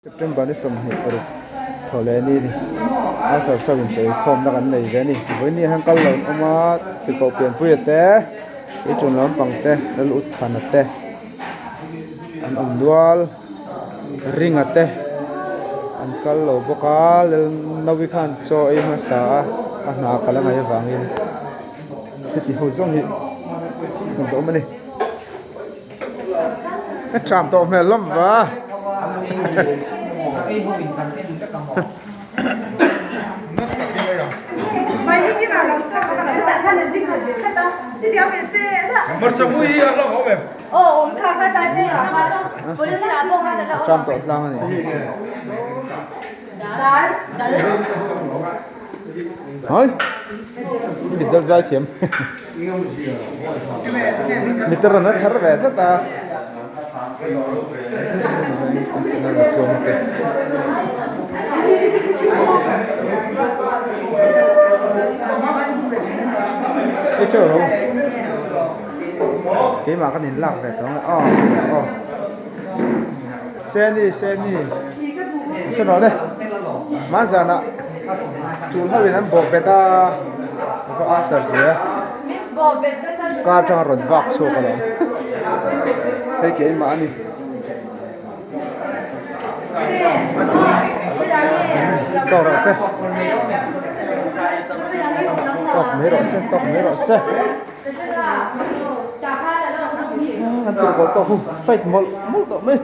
September ni 26 thaw leh ni ni a sawrsaw in chawi khawmna kan nei ve a ni vawiin hian kal lo an awm a tikoh pianpuia te ih ṭun lampang te lal ut thana te an awm nual ringa te an kal lo bawk a lal naui khan chaw ei hmasa a a hna kal a ngaih avangin heti ho zawng hi an awm a ni. A ṭam tawh hmel hlawm va. A ṭam tawh tlang a nih hi. Hai mit dal zai thiam mit a rawn a thar ve tlat a hei teuh lo keimah kan in lak ve tawh ang e aw aw seni seni sawn rawh le hmanzanah tul ho in an bawh bet a ka a sar ve a car atanga rawn vak chhuak alawm hei keimah a ni tawk rawh se tawk mai rawh se tawk mai rawh se an tirh pawh pawh khu fight mawlh mawlh tawh mai.